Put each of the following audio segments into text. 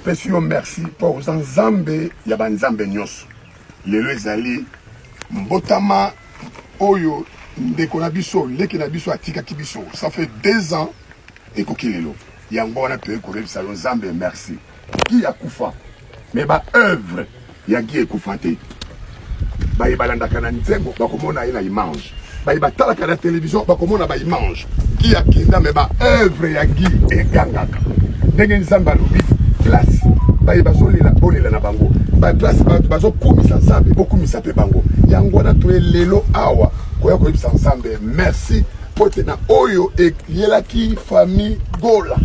Pesi yo merci mpo oza Nzambe ya banzambe nyonso. Lelo ezali mbotama oyo ndeko na biso, leki na biso atikaki biso. Ça fait 2 ans ekoki lelo. Yango wana toyei koyebisa yo Nzambe merci. Guy akufa, mais ba œuvre ya Guy ekufa te. Baye balandaka na nzembo bakomona ye na image, baye batalaka na télévision bakomona ba image. Guy akenda, mais ba œuvre ya Guy egangaka. Ndenge Nzambe alobi, place baye bazolela bolela na bango, ba place bato bazokumisa Nzambe bokumisa mpe bango. Yango wana toye lelo awa koya koyebisa Nzambe merci mpo ete na oyo eyelaki famille Gola.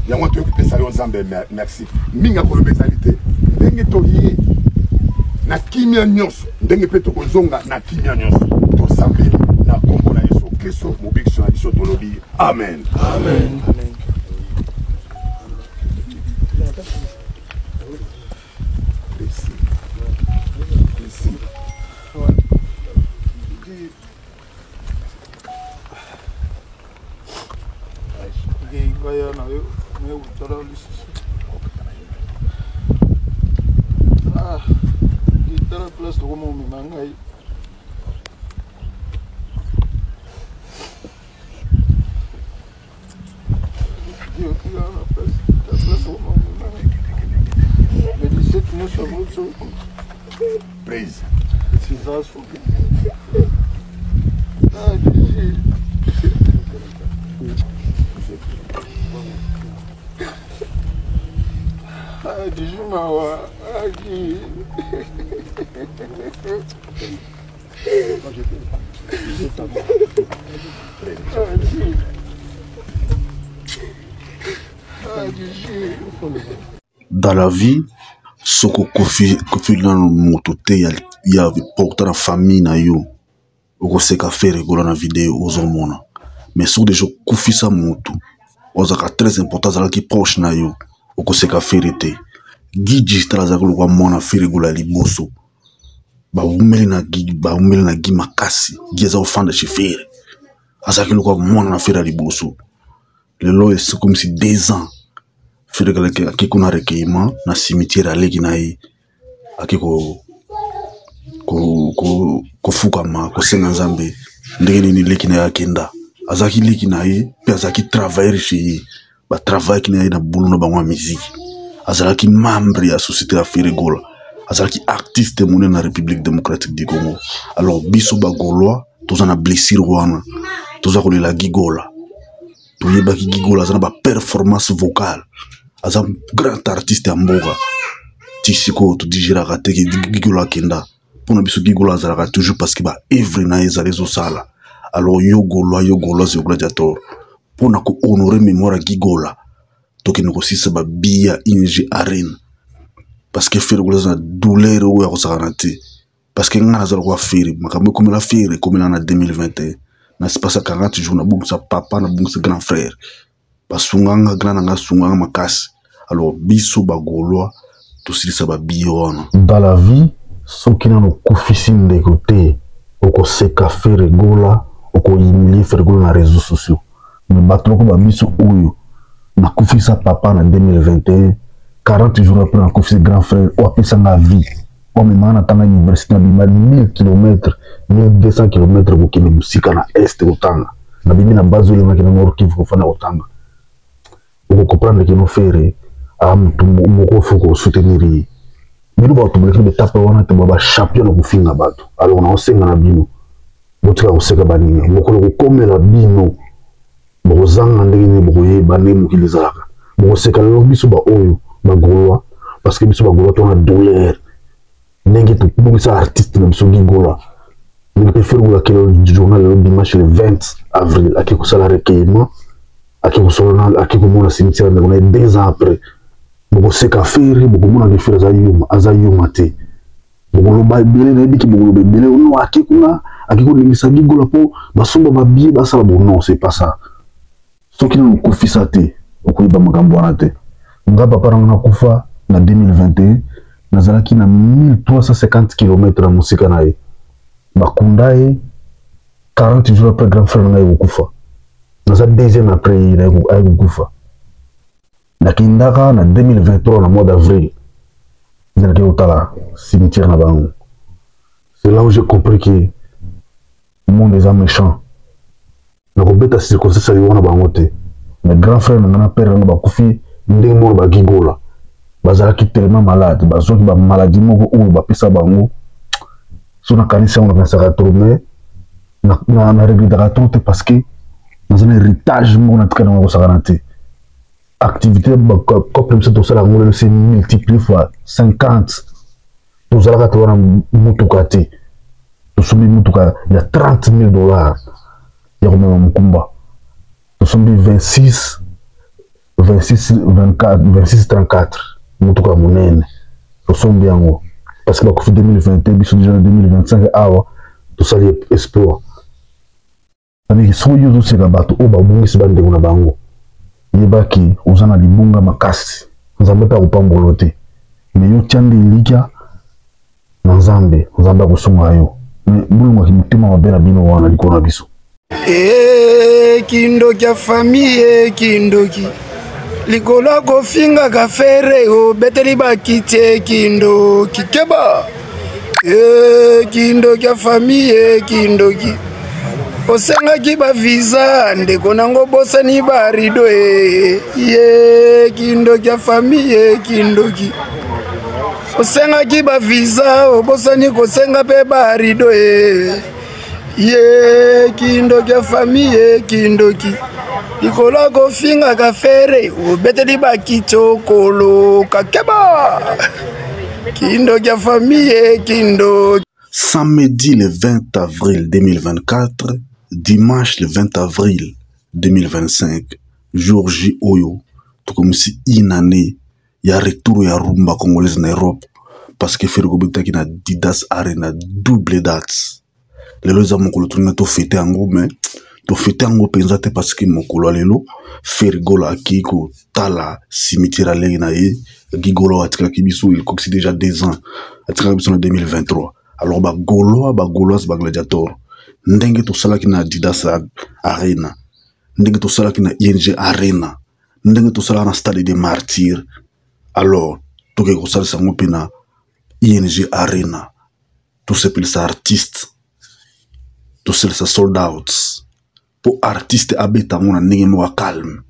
Yango toyei kopesa yo Nzambe merci. Mingi akoloba ezali te, ndenge toye na kimia nyonso, ndenge mpe tokozonga na kimia nyonso. Tosambeli na nkombo na Yesu Kristo mobikisi na biso, tolobi amen, amen, amen. Merci. Merci. Ngaya na yo naye kotala lisusu. Ah, tala place tokoma omema ngai. Place okoma omema ngai le 17 nyonso yango. Praise. Eza soki. Ah, Gigi. Ah, Gigi mawa. Ah, Gigi. Ah, Gigi. Ah, Gigi. Dans la vie, soki okufi kufi nano moto te ya, ya porta na famille na yo, okoseka Ferre Gola na video ozomona. Mais soki deja okufisa motu ozalaka très important, azalaki proche na yo, okoseka Ferre te. Guy Digital azalaki lokwa mwana Ferre Gola ya liboso. Bawumeli na Guy, bawumeli na Guy makasi. Guy aza kofanda chez Ferre, azalaki lokwa mwana na Ferre ya liboso. Lelo ekomisi 2 ans, Ferre ake kuna recueillement na cimetière, aleki na ye ake kofukama kosenga Nzambe ndenge nini leki na ye akenda. Azalaki leki na ye mpe azalaki travailleur chez ye, batravaillaki na ye na bulu na bango ya miziki. Azalaki membre ya société ya Ferre Gola, azalaki artiste monene na République démocratique du Congo. Alors biso Bagaulois toza na blessure wana, toza kolela Guy Gola. Toyebaki Guy Gola aza na baperformance vocale, aza grand artiste ya mboka. Ti sikoyo todigéraka te ke Guy Gola akenda. Mpona biso Guy Gola azalaka toujours parce que baœuvre na ye ezala ezosala. Alors yo Gaulois, yo Gauloise, yo gladiator, mpona kohonorer mémoire ya Guy Gola, tokende kosisa babillet ya ING Arena, parce que Ferre Gola aza na douleur oyo ya kosakana te. Parce que ngai naza lokola Ferre, makambo ekomela Ferre ekomela na 2021. Na espace ya 40 jours nabungisa papa, nabungisa grand frère. Basunganga grand na ngai, asunganga makasi. Alors biso Bagaulois tosilisa babillet wana. Dans la vie, soki nano okufisi ndeko te, okoseka Ferre Gola, okohumilie Ferre Gola na réseaux sociaux. Mais bato loko babiso oyo nakufisa papa na 2021, 40 jours après nakufisi grand frère oyo apesanga vie, oyo amemanga na tanga université, nabima 1000 km, 1200 km kokende mosika na Est kotanga. Nabimi na Bas-Uele, nakende Nord Kivu kofanda kotanga. Okocomprendre ke no Ferre aa motu moko fo kosoutenir ye. Bino bato boleki betape wana te, bachampion na kofinga bato. Alors naosenga na bino, botika koseka baninga. Mokolo kokomela bino, bokozanga ndenge nini bokoyeba ndenge mokili ezalaka. Bokoseka lelo biso baoyo Bagaulois, parce que biso Bagaulois tona douleur ndenge tobongisa artiste na biso Guy Gola, ndenge mpe Ferre Gola akele journal lelo dimanche le 20 avril, ake kosala recueillement, ake kosolola, ake komona cimetière ndeko na ye 2 ans après. Bokoseka Ferre, bokomona ke Ferre aza yuma, aza yuma te. Bokoloba ebele, nayebiki bokoloba ebele: no, ake kuna, ake kolingisa Guy Gola mpo basomba babillet, basala bo. Non, c'est pas ça. Soki nano okufisa te, okoyeba makambo wana te. Nga papa nanga nakufa na 2021, nazalaki na 1350 km na mosika na ye. Bakunda ye, 40 jours après grand frère na ngai ekokufa. Naza deuxième après ye aye kokufa. Nakendaka na 2023 na mois d'avril, nde nakei kotala cimetière na bango. C'est là où j'ai compris que monde eza méchant. Nakobeta circonstance ya wana bango te, mais grand frère na nga na père na nga bakufi ndenge moko. Bagigola bazalaki tellement malade, bazwaki bamaladie moko oyo bapesa bango. So nakanisi yango, nakanisaka trop, mais na regrettaka trop te, parce que naza na héritage moko natika nango kosakana te. Activité couple biso tosala yango lelo, c'est multiplié fois 50. Tozalaka te wana mutuka te, tosombi mutuka ya 30 000 $ ya komema mokumba. Tosombi 26 26 24 26 34, mutuka ya monene tosombi yango, parce que bakufi 2021, biso déjà na 2025 awa tosali espoir. Abiki soki yo ozoseka bato oyo babungisi bandeko na bango, yebaki oza na libunga makasi. Nzambe mpe akopambola te. Me yo tia nde elikya na Nzambe, Nzambe akosunga yo. Me bolongaki motema mabe na bino wana likolo na biso. E kindoki ya famille, kindoki likolo akofingaka Ferre, obeteli bakiti e kindoki keba. E kindoki ya famille, kindoki osengaki bavisa ndeko nango, bosani barido. E ye kindoki ya famille, kindoki osengaki bavisa, obosani kosenga mpe barido. E ye kindoki ya famille, kindoki likolo akofingaka Ferre, obeteli bakiti okoloka keba. Kindoki ya famille, kindoki. Samedi le 20 avril 2024, dimanche le 20 avril 2025, jour J oyo tokomisi une année ya retour ya rumba congolaise na Europe, parce que Ferre kobetaki na Adidas Arena, double date. Lelo eza mokolo tolinga tofete yango, mais tofete yango mpenza te, parce que mokolo ya lelo Ferre Gola akei kotala cimetière aleki na ye Gigolo atikaki biso. Ekokisi déjà 2 ans, atikaki biso na 2023. Alors Bagaulois, Bagauloise, Bagladiator, ndenge tosalaki na Adidas Arena, ndenge tosalaki na ING Arena, ndenge tosalaka na Stade de Martyr, alors tokoki kosalisa yango mpe na ING Arena. Tosepelisa artiste, tosalisa sold out mpo artiste abeta yango na ndenge moko ya calme.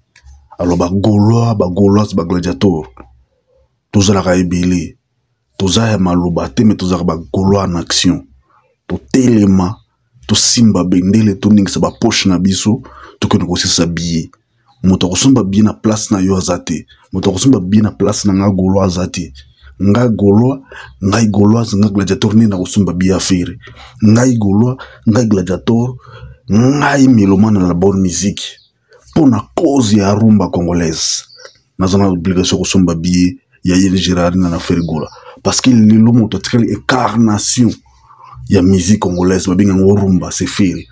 Alors Bagaulois, Bagauloise, Bagladiator, tozalaka ebele, toza ya maloba te, me tozalaka Bagaulois en action. Totelema, tosimba bendele, toningisa bapoche na biso, tokende kosisa billet. Moto akosomba billet na place na yo aza te. Moto akosomba billet na place na nga Gaulois aza te. Ngai Gaulois, ngai Gauloise, ngai gladiator nde nakosomba billet ya Ferre. Ngai Gaulois, ngai gladiator, ngai mélomane na la bonne musique, mpo na cause ya rumba congolaise, naza na obligation kosomba billet ya ING Arena na Ferre Gola, parce que lelo moto atikali incarnation ya musique congolaise babengi yango rumba, c'est Ferre,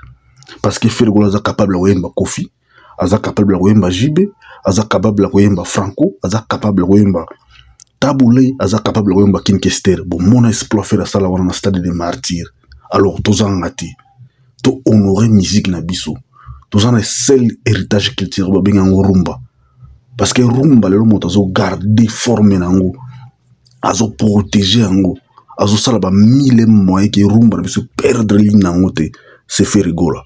parce que Ferre Gola aza capable ya koyemba Koffi, aza capable ya koyemba JB, aza capable ya koyemba Franco, aza capable ya koyemba Tabu Ley, aza capable ya koyemba King Kester. Bomona exploit Ferre asala wana na Stade de Martyr. Alors tozanga te tohonore musique na biso. Toza na seul héritage culturel babengi yango rumba, parce que rumba lelo moto azogarde forme na yango, azoprotege yango, azosala bamille moyen ke rumba na biso perdre ligne na yango te, c'est Ferre Gola.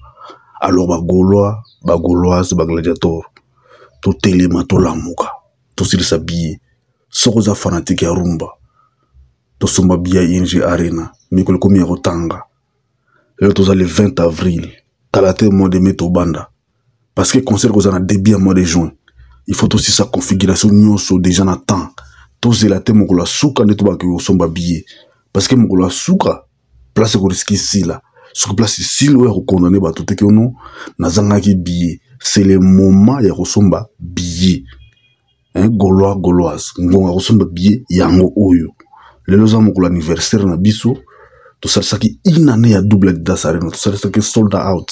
Alors Bagaulois, Bagauloise, Bagladiator, totelema, tolamuka, tosilisa billet. Soki oza fanatique ya rumba, tosomba billet ya ING Arena. Mikolo ekomi ya kotanga. Lelo toza le 20 avril, kala te mois de mai tobanda, parce que concert koza na début ya mois de juin. Il faut tosisa configuration nyonso déjà na temps. Tozela te mokolo ya suka nde tobaki kosomba billet, parce que mokolo ya suka place ekoriske esila. Soki place esili, oyo ya kokondane bato te kiono nazangaki billet. C'est le moment ya kosomba billet, hein. Gaulois, Gauloise, ngonga kosomba billet yango oyo. Lelo eza mokolo anniversaire na biso. Tosalisaki une année ya double Adidas Arena, tosalisaki sold out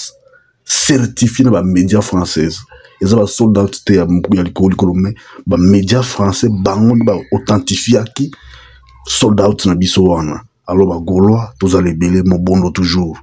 certifié na bamédia française. Eza basold out te ya likolo likolo, mais bamédia français bango nde baauthentifiaki sold out na biso wana. Alors Bagaulois, tozala ebele, mobondo toujours.